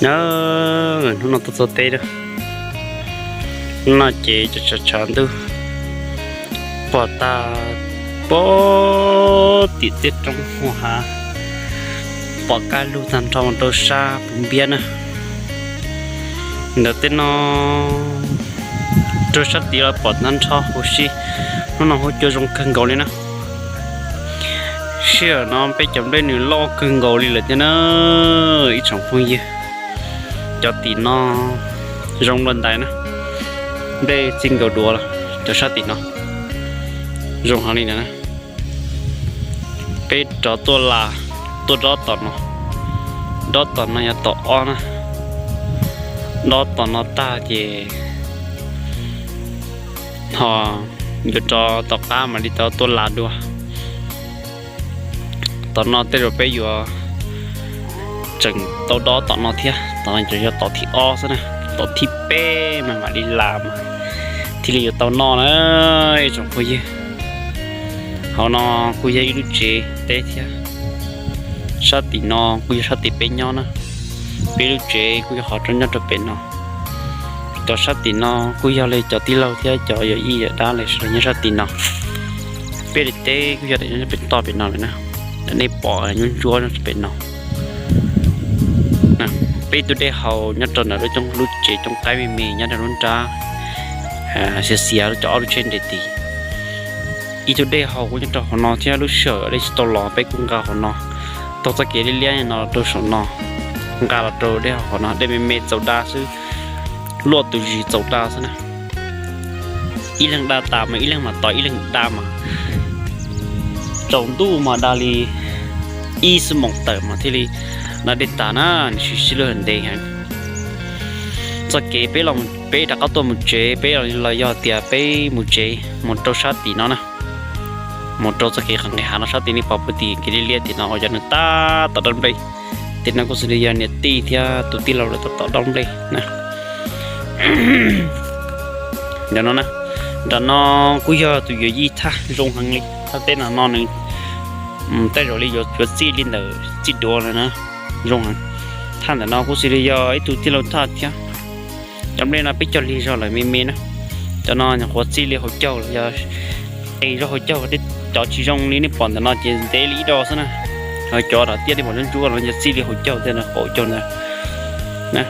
Na, hnub no tuaj txog teb na, hnub no ces tshav tshav ntuj, pom tag pem tim tej roob muag hav, pom kaj lug tag nrho mus rau sab puv npiab na. Ntawm tej no rau sab tid los pom tag nrho huv si. Hnub no huab cua zoo kawg nkaus li na. Sij hawm no peb cov nplej nws loj kawg nkaus li lawm thiab na ib tsoom phooj ywg. Cov tim no zoo luaj ntais na, nplej txij nkaus duav los cov sab tim no zoo heev li na. Peb rov tuaj la, tuaj dob tom no, dob tom no yog tom ob na, dob tom no tag ces ho yuav rov tom qab mam li rov tuaj la dua. Tom no tej zaum peb yuav tseem tau dob tom no thiab, tom no yog tom thib ob xwb na, tom thib peb mas mam li la mas thiaj li yuav tau noj na ib tsoom phooj ywg. Hauv no kuj yog ib lub tsev teb thiab, sab tim no kuj yog sab tim peb nyob na, peb lub tsev kuj yog hauv rau nyob rau pem no. Cov sab tim no kuj yog li cov tij laug thiab cov yawm yij yawm dab lawv sawv daws nyob sab tim no. Peb daim teb kuj yog daim nyob pem toj pem no lawm na, nej pom ntsuab ntsuab pem no. Peb ib tug dej haus nyob rau ntawm lub tsev cooj qaib me me nyob rau lub nrab xiav xiav cov ob lub tsheb nres tid. Ib tug dej haus kuj nyob rau hauv no thiab, lub sij hawm dej tsis tau los peb kuj nqa hauv no, taug txoj kev liab liab no rau saum no, nqa los rau dej haus hauv no, dej me me txaus da xwb, luaj tus zis txaus da xwb na. Ib leeg da tas mas ib leeg mas tos ib leeg da mas tsaus ntuj mas da li ib xuab moos tawm mas thiaj li da dej tas na, nws siv sij lub ntev heev. Txoj kev peb los peb rov qab tuaj mus tsev, peb los yog tias peb mus tsev mus rau sab tim no na, mus rau txoj kev qhov nqis hav no sab tim nej pom puag tim kev liab liab tim no uas yog nws tab tom dob nplej. Tim no kuj xws li yog niam tij thiab tus tij laug lawv tab tom dob nplej na. Nram no na, nram no kuj yog tus yuav yij thaj zoo heev li, thaj teb no no nws tej zaum li yuav txij li ntawm txij duav lawm na, zoo heev. Thaj ntawm no kuj xws li yog ib tug tij laug thaj thiab. Cov nplej no peb cog lig zog lawm me me na, cov no nyuam qhuav txij li hauv caug los yog es zog hauv caug, tej cov tsis zoo li nej pom ntawm no ces ntev li ib do xwb na. Ho cov dav tiaj nej pom ntsuab ntsuab los yog txij li hauv caug tej no, hauv caug ntawd.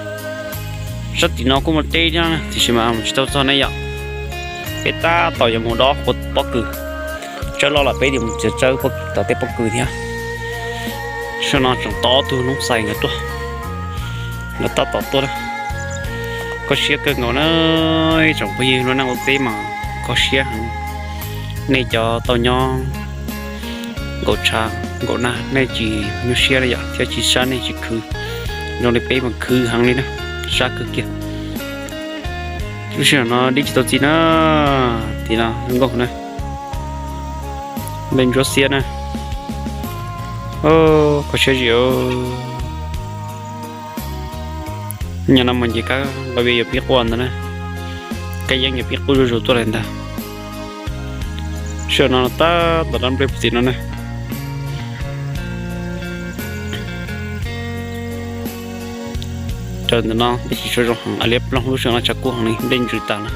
Sab tim no kuj muaj teb thiab tiam sis mas mus tsis tau txog ne yom. Peb tab tom yuav mus dob qhuav pob kws, tsawb loj los peb yuav mus txiav tsawb tom tej pob kws thiab. Sab no tseem tau ob tug noob xais nkawd tuaj, nkawd tab tom tuaj na. Kho siab kawg nkaus na, ib tsoom phooj ywg, lub neej ua teb mas kho siab heev. Nej cov tau nyob nkaum tshav nkaum nag nej tsis nyuaj siab li yom, thiab tsis sab nej tsis khwv, zoo li peb mas khwv heev li na, sab kawg kiag. Lub sij hawm no dib tsis tau txi na, tim no zoo nkauj na, nplej ntsuab xiab na. Kho siab zim. Nyob no mas nce kab nqaij via yuav pib quaj ntag na, kab yeeb yuav pib quaj zuj zus tuaj lawm ntag. Sij hawm no tab tom dob nplej puag tim no na. Raws ntawm no peb tsis tshua zoo heev, liab ploog, lub sij hawm no tshav kub heev li, nplej ntsws tas na.